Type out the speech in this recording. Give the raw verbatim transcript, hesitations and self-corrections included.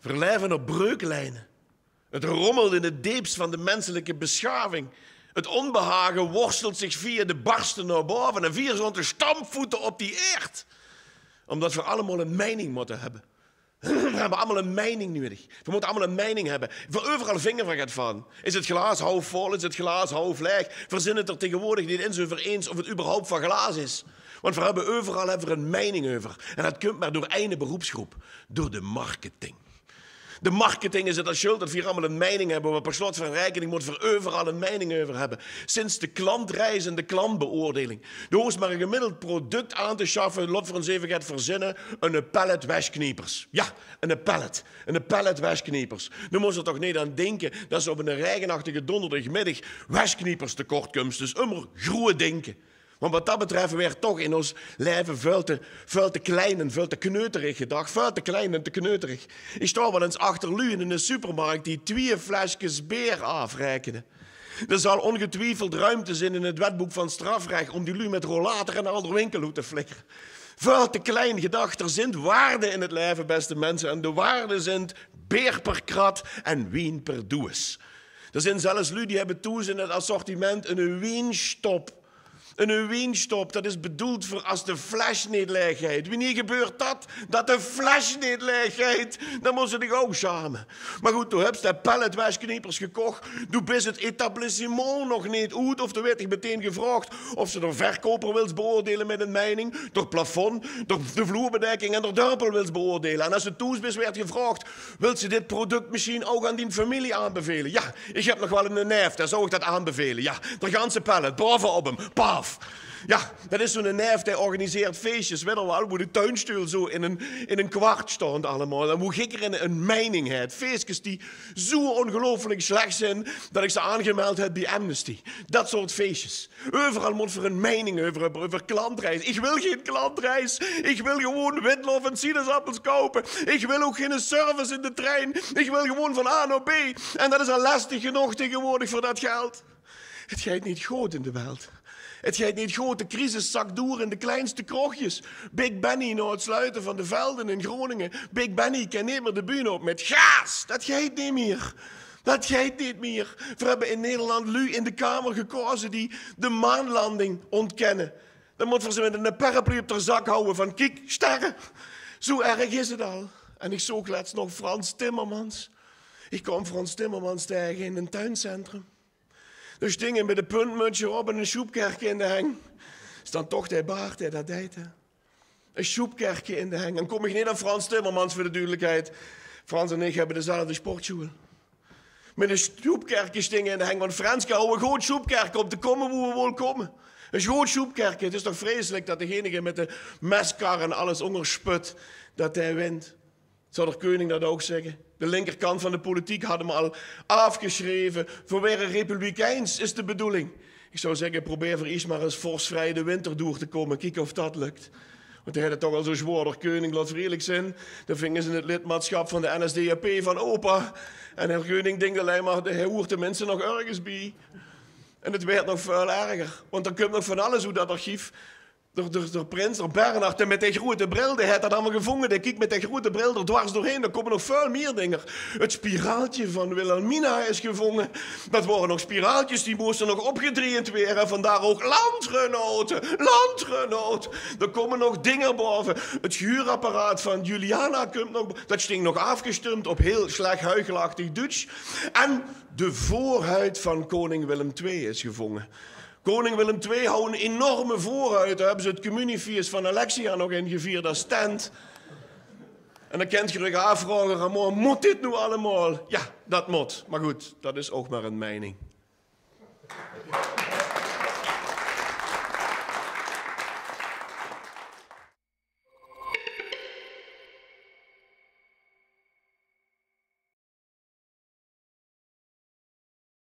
Veer laeve op breuklijne. 't Rommelt in 't deepst van de menselijke beschaaving. 't Onbehage worstelt zich via de barste nao bove en veer staon te stampvoete op die eerd. Omdat veer allemaol 'n meining mótte höbbe. Veer höbbe allemaol 'n meining nudig. Veer mótte allemaol 'n meining höbbe. Veer euveral vinge veer get van. Is 't glaas haof vol, is 't glaas haof laeg? Veer zeen 't d'r taegewoordig neet ins euver eins of 't überhaupt van glaas is. Want veer höbbe euveral höbbe veer 'n meining euver. En dat kump mer door eine beroepsgroep. Door de marketing. De marketing is 't al sjöld dat veer allemaol 'n meining höbbe, want per slot van reikening mótte veer euveral 'n meining euver höbbe. Sinds de klantreis en de klantbeoordeling. Doe hoofs mer e gemiddeld product aan te sjaffe, laot veer ins eve get verzinne, 'n pallet weskniepers. Jao, 'n pallet. 'n Pallet weskniepers. Doe mós d'r toch neet aan dinke dat se op 'ne reigenachtige donderdigmiddig weskniepers te kort kums. Dus ummer groeët dinke. Want wat dat betröf waert toch in ós laeve väöl te, väöl te klein en väöl te kneuterig gedach. Väöl te klein en te kneuterig. Ich staon waal ins achter luuj in de supermarkt die twieë fleskes beer aafraekene. D'r zal óngetwiefeld ruumte zeen in 't wetbook van strafrech óm die luuj mit rollator en al d'r winkel oet te flikkere. Väöl te klein gedach. D'r zint waarde in 't laeve, bèste minse. En de waarde zint beer per krat en wien per doeës. D'r zint zelfs luuj die höbbe thoes in 't assortiment 'ne wienstop. 'Ne wienstop, dat is bedoeld veur as de fles neet laeg geit. Wienie gebeurt dat? Dat de fles neet laeg geit? Dan mós se dich ouch sjame. Mer good, doe höbs de pallet weskniepers gekoch. Doe bis 't etablissement nog neet oet. Of doe waert dich meteen gevraog of se d'r verkoper wils beoordeile mit 'n meining. D'r plafond, d'r, de vloerbedekking en d'r dörpel wils beoordeile. En as se thoes bis, waert gevraog: wils se dit product mesjien ouch aan dien femilie aanbevele? Jao, ich höb nog waal 'ne naef, dae zou ich dat aanbevele. Jao, d'r ganse pallet, bove op 'm. Paf. Jao, dat is zoe'n naef, dae organiseert feesjes, wèt geer waal, wo de tuinstoel zoe in 'n, in 'n kwart staont allemaol. En wo gekker in 'n meining haet. Feeskes die zoe óngeluifelik slech zint, dat ich ze aangemeld höb bie Amnesty. Dat soort feesjes. Euveral mót veer 'n meining euver höbbe, euver klantreis. Ich wil gein klantreis. Ich wil gewoon witlof en sinaasappels koupe. Ich wil ouch geine service in de trein. Ich wil gewoon van A nao B. En dat is al lestig genóg taegewoordig veur dat geld. 't Geit neet good in de welt. 't Geit neet good. De crisis zak door in de kleinste krochjes. Big Benny nao 't sluite van de Velden in Groningen. Big Benny kin neet mier de bühne op mit gaas. Dat geit neet mier. Dat geit neet mier. Veer höbbe in Nederland luuj in de Kamer gekaoze die de maanlanding ontkenne. Dan mót veer ze mit 'ne paraplu op d'r zak hawwe van: kiek, sterre. Zoe erg is 't al. En ich zoog lets nog Frans Timmermans. Ich kaom Frans Timmermans taege in 'n tuincentrum. Dao sting 'r mit e puntmutsje op en e sjoepkerke in de heng. Is dan toch de baard dae dat deit, hè? E sjoepkerke in de heng. Dan kóm ich neet aan Frans Timmermans, veur de dudelikheid. Frans en ich höbbe dezelfde sportsjoeël. Mit e sjoepkerke sting 'r in de heng, want Frenske hou e good sjoepkerke óm te kómme wo v'r wille kómme. E good sjoepkerke, 't is toch vreselik dat degene mit de meskar en alles óngersjput, dat dae wint. Zou d'r keuning dat ouch zègke? De linkerkant van de politiek had 'm al aafgesjreve. Veur waere republikeins is de bedoeling. Ich zou zègke, probeer veur iers mer ins vorsvrij de winter door te kómme. Kieke of dat lök. Want dae haet 't toch al zoe zwaor. D'r keuning, laot v'r ierlik zeen, dae ving ins 't lidmaatsjap van de N S D A P van opa. En d'r keuning dink allein mer, hae huurt tenminste nog örges bie. En 't waert nog väöl erger. Want d'r kump nog van alles oet dat archief. D'r, d'r, d'r prins, d'r Bernhard, dae mit dae groeëte bril, dae haet dat allemaol gevónge. Dae kiek mit dae groeëte bril d'r dwars doorhaer. D'r kómme nog väöl mier dinger. 't Spiraaltje van Wilhelmina is gevónge. Dat wore nog spiraaltjes, die móste nog opgedrejd waere. Vandaar ouch landgenote, landgenoot. D'r kómme nog dinger bove. 't Sjuurapparaat van Juliana kump nog bo-, dat sting nog aafgesjtump op hiel slech huichelachtig Duutsj. En de veurhuid van keuning Willem twee is gevónge. Keuning Willem twee hou 'n enorme veurhuid. Dao höbbe ze 't communiefies van Alexia nog in gevierd es tent. En dan kènt geer uch aafvraoge, Ramon, mót dit noe allemaol? Jao, dat mót. Mer good, dat is ouch mer 'n meining.